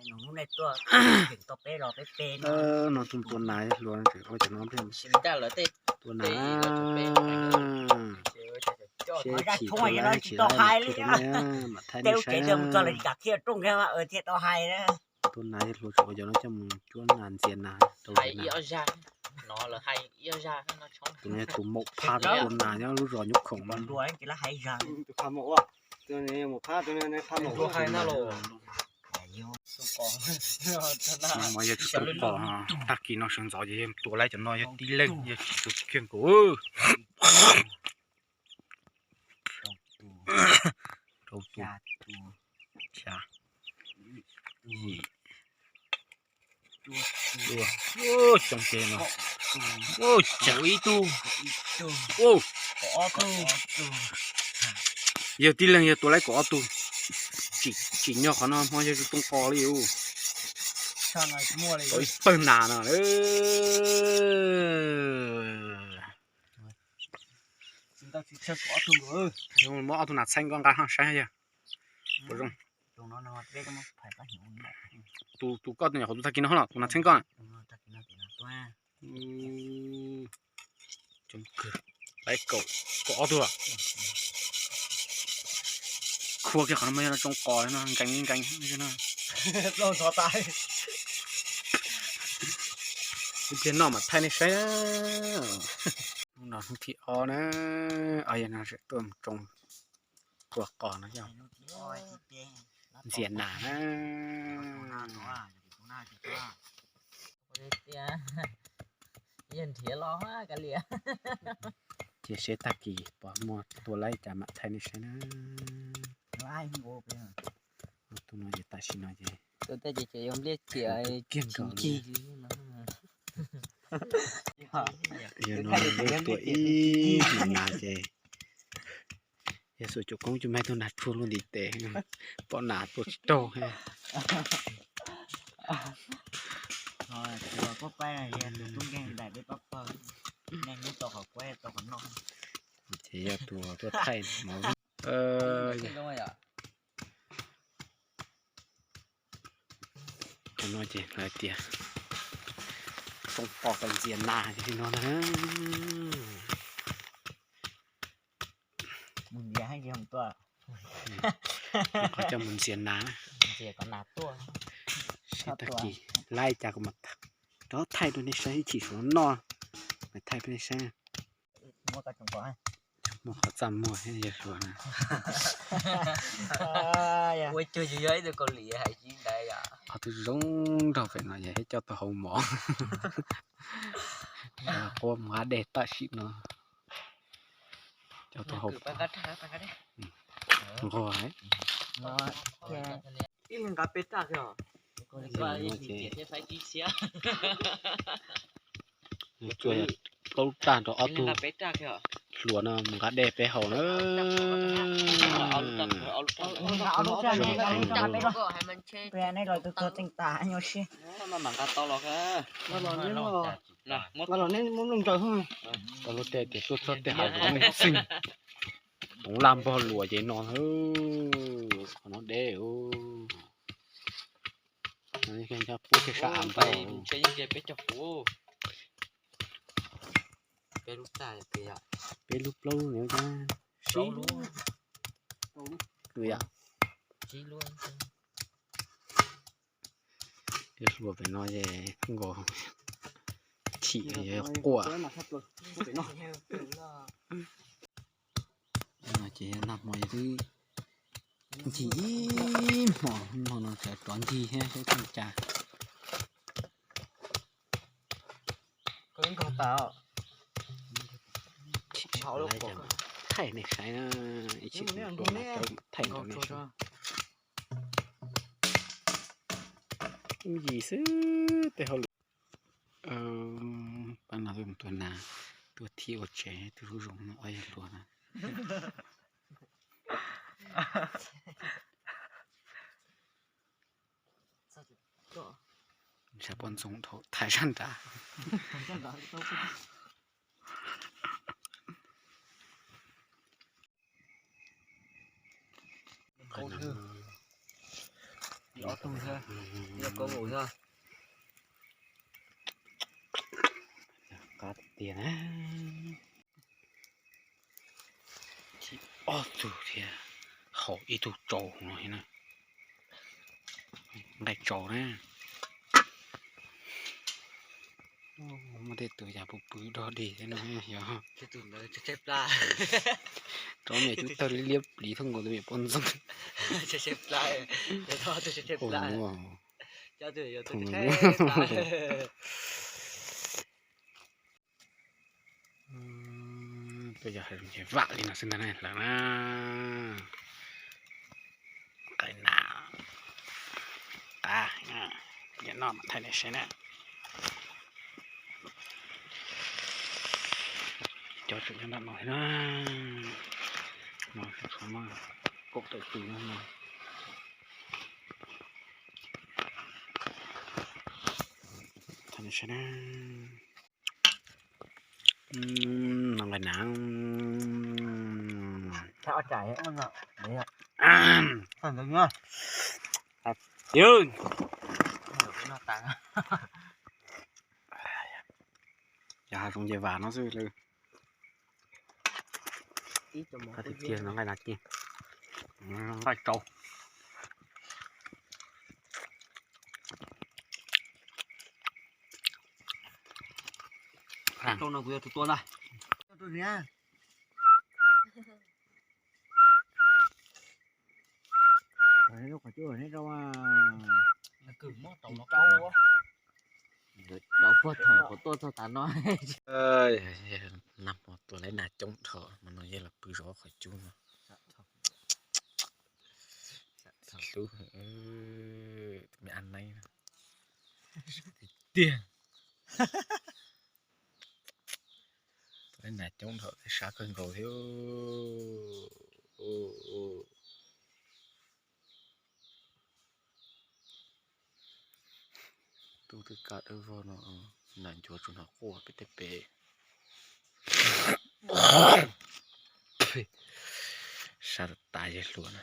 No tus tua nas hluas tseem ua cov no, tua nas, seb tsis laib tsis laib mam thaij nej saib. Tua nas hluas tseem ua cov no coj mus cuab nas ntxias nas rau. Tus no yog tus maum phab tua nas nyob lub zos Nyuj Khoom. Yog tsis tau qos, tag kis no sawv ntxov ces yog tua laib cov no yog tib leeg, yog tsis tua kiag nkaus. Rau tus, xya, yim, xyoo ces no, tsawv ib tug, yog tib leeg yog tua laib kaum ob tug. Tsim nyog qhov no hmo yog tsis too qos li ub. Tau ib pawg nas no. Muab ob tug nas txheeb koj nqa saib yog puas zoo. Tus, tus koj nyuam qhuav tus tag kis no los tus nas txheeb koj. Laib kaum, kaum ob tug. Khua kiag qhov no mas yog no tsoo qos no nkees nkees no. Ib pliag noj mam thaij nej saib. Hnub no hnub thib ob na, yog no tuaj mus tsoo kua qos no yog ntxias nas na. Ces seb tag kis pom muaj tua laib cas mam thaij nej saib na. Tus no ces tam sim no ces kiag nkaus li. Yog no tua ib hmos nas ces yog xuas cuam koob coj mag tug nas tshuaj luaj ntiv tes, pom nas tua tsis raug. Ces yog tus tuaj thaij mov. Qhov no ces lawv tias tsoo qos kom ntxias nas ces li no ntag. Qhov coj mus ntxias nas na. Seb tag kis laib cas kuv mam rov thaij rau nej saib, ib chim suav noj mam thaij rau nej saib. Muaj qhov txaj muag thiab yawg hluas na. Ob tug zoo nraug pem no yog coj tuaj hau mov, quab mus nqa dej tam sim no. Coj tuaj hau nqos. Tsuas yog plaub raj rau ob tug hluas no mus nqa dej peb haus na. Tau lub dej tias tuaj txog tej hav zoov meej txeeg, toov laj npog luas ces no, qhov no deb. Pub thiaj sab av npog. Peb lub plaub lub ne, sib lub yom. Yog hluas pem no es nkaus chim yog quaj. No ces yog nag hmo yog twb ncig ib hmos, hmo no tseem rov ncig thiab saib tseem cas. Thaij nej saib, ib chim thaij rau nej saib. Ncig xwb tej hauj lwm. Pab no mus tua nas, tuaj thib ua tsev, tus zoo no ob yawg hluas na. Ntshav poj ntxoog dhau thaiv sab nrad. Ob tug thiab, yog koob nkaus thiab. Qab tiag na. Ob tug thiab, haum ib tug tsaus no thiab na. Nqaij tsaus na. Muaj tej tus yam pw pw dog dig thiab no yog. Rov niam cub tawg liab liab plis thooj nkaus tus me poj ntxoog. Peb yog hav zoov nce vam li no xwb ntag ne lawm na. Qab na, qab, yam no mam thaij nej saib na. Cov tseem nyob nram no thiab na. No tshuav muaj kaum tawm tus no no. Thaij nej saib na. No nqaij na. Yog hav zoov nce vam no xwb lawm. Qab tiag tiag no nqaij na kiag. Nqaij tsaus. Rau no kuv yog tus tua ntag. Lub qhov cub neb rau, dau puag thaum qhov tuaj txog tav no. Nag hmo tua laib nas coob dhau mas no yog los pw zov qhov cub no. Hlub me ab neeb tiag. Tua laib nas coob dhau thiab sab kawg nkaus thiab. Tub twb kaj dawb vog no, nas ncuav tsuas hnov quaj pem tej pem. Sab tas tas yawg hluas na.